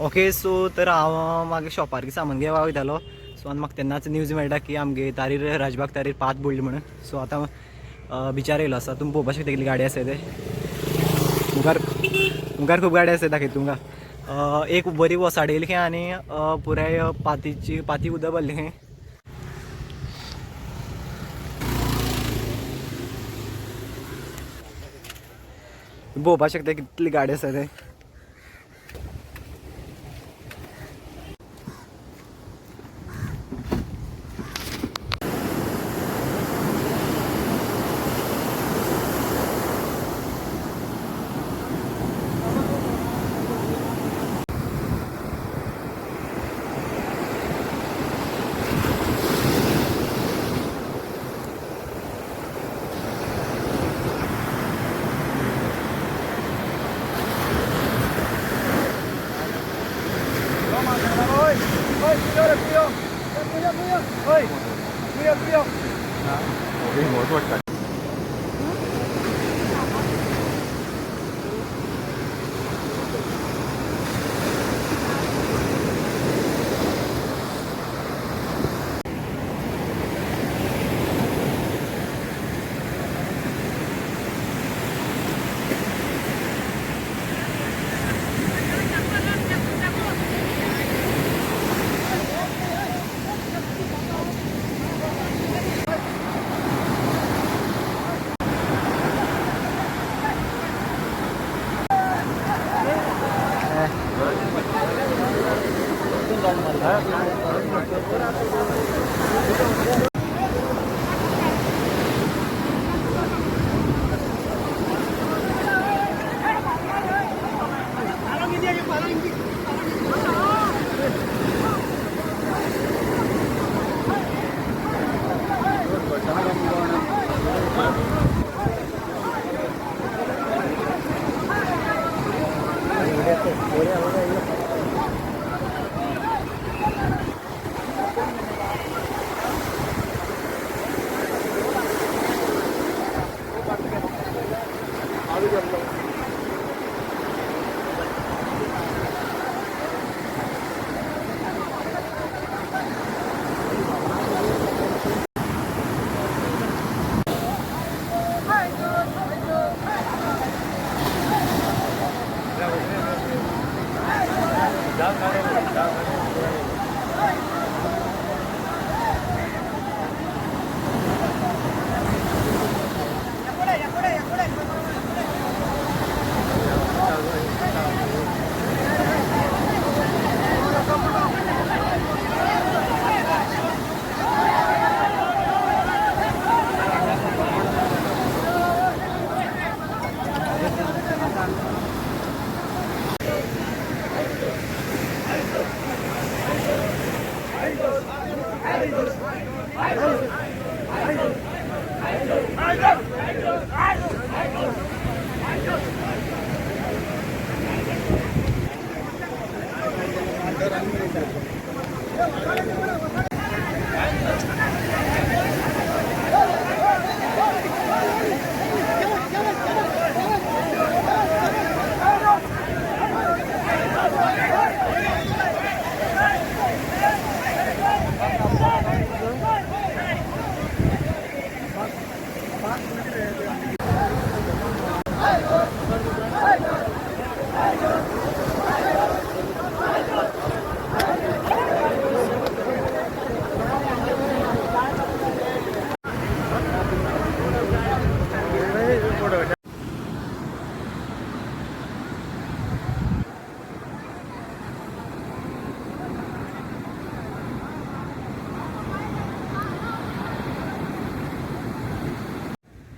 Okay so तर हांव मागीर शॉपार सामान घेवपाक वयतालो. सो आनी म्हाका तेन्नाच न्यूज मेळटा की आमगे तारीर राजबाग तारीर पात बुडली म्हणून. सो आतां बिचार येयलो आसा. तुमी पळोवपाक शकता कितली गाडी आसा ते. मुखार मुखार खूब गाडी आसा, दाखयता तुमकां. एक बरी वसाड येयली खंय आनी पुराय पातीची पाती उदक भरली खंय. पळोवपाक शकता कितली गाडी आसा ते.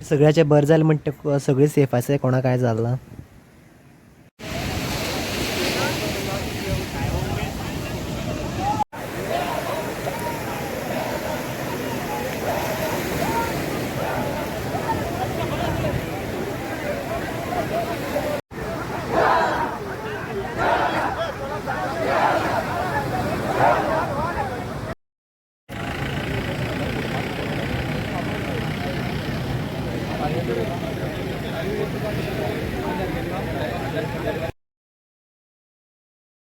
सगळ्याचें बरें जालें म्हणटा, सगळीं सेफ आसा, कोणाक कांय जालें ना.